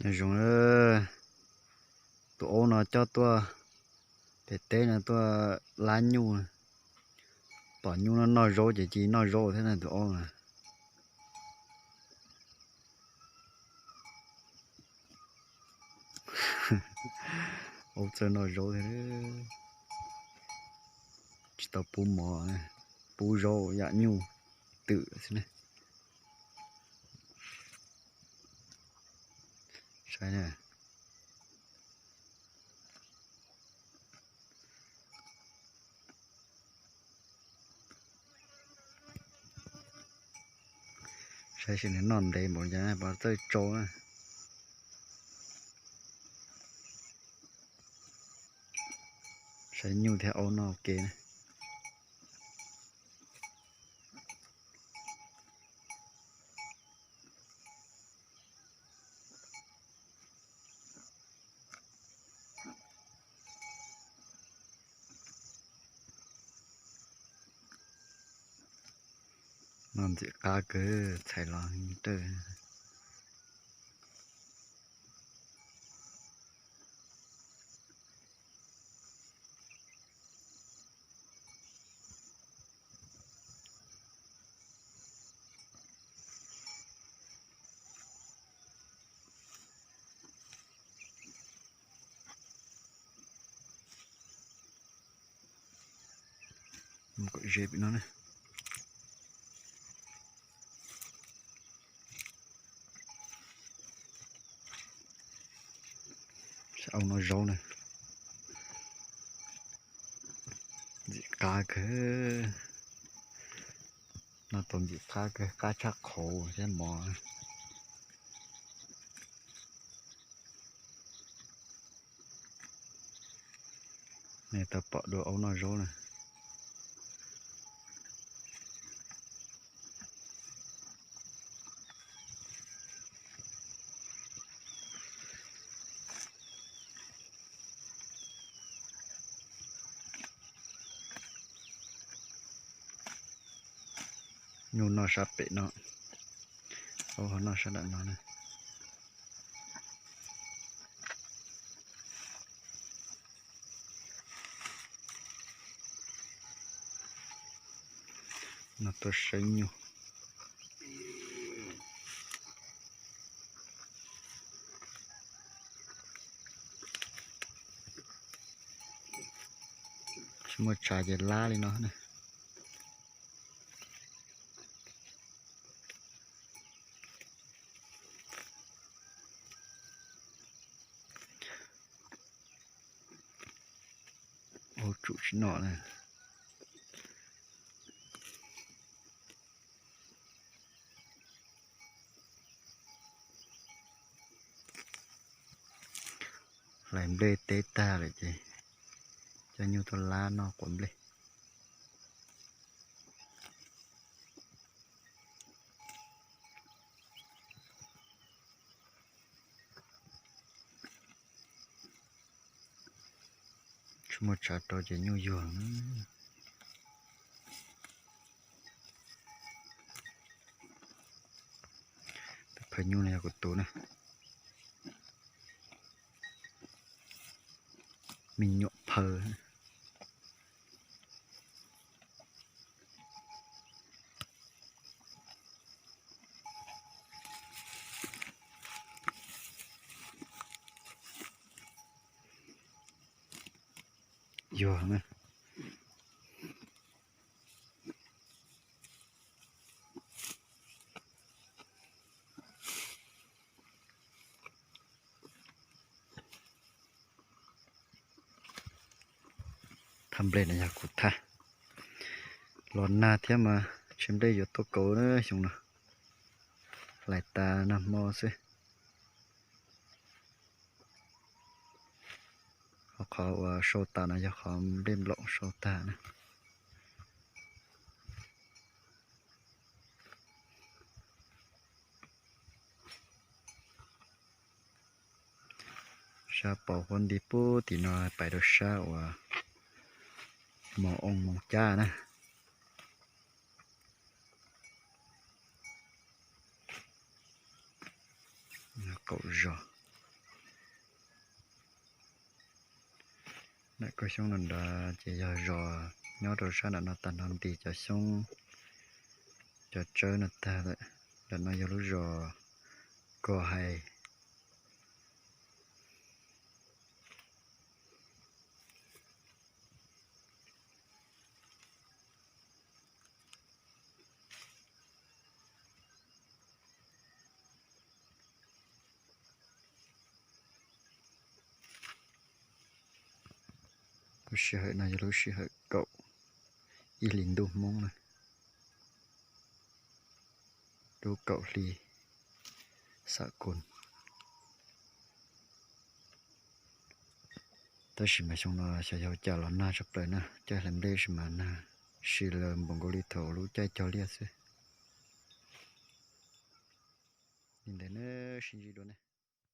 Nyob zoo, tus aub no coj tuaj pem teb no tuaj lab nyuj. Pom nyuj no noj zaub ces cia li noj zaub thiab na tus aub na. Aub txawj noj zaub thiab. Tsis tau pub mov, pub zaub yam nyuj twm xwb na. Saib na. Saib seb nws noj ntev npaum cas, puas txawj tsau na. Saib nyuj thiab aub noj ua ke na. Noj ntxim qab kawg, txhais los rawj. Kom ze pem no na. Aub noj zaub na. Ntxim qab kawg. Noj tau ntxim qab kawg, qab tshaj qhauv thiab mov. Nej tau pom dua aub noj zaub na. Nyuj noj sab pem no, aub ho noj sab nram no na. No tuaj saib nyuj. Tsis muaj tsav ces lab li no na. Aub tsum tsis noj na. Hlais nplej teb tag lawm ces coj nyuj tuaj lab noj quav nplej. Tsis muaj tsav rau ces nyuj yuag. Tus phaw nyuj no yog kuv tus na. Me nyuam phaw. Yuag na. Thaj nplej no yog kuv thaj. Los nag thiab mas tshav nplej yuav tuaj kauv na xyoo no. Hlais tas nag hmo xwb. Ho qhov uas sau tas no yog qhov nplej nplaum sau tag na. Sab paus huab nti pub tim no pais rau sab uas Moos Oo Moos Cab na. Qaum zos. Nram koj xyoob no nrad ces yog zos nyob rau sab nram no tag nrho nti cov xyoob, cov tsawb no tag lawm. Nram no yog lub zos Ko Hais. Lub sij hawm no yog lub sij hawm kaum ib hlis ntuj Hmoob na, lub kaum hli xam kun. Tab sis mas xyoo no xyov yog cas los nag tshaj plaws na, caij hlais nplej sis mas nag si lawm npaum nkaus li thaum lub caij cog liaj xwb. Li ntawd na, sib ntsib dua ne.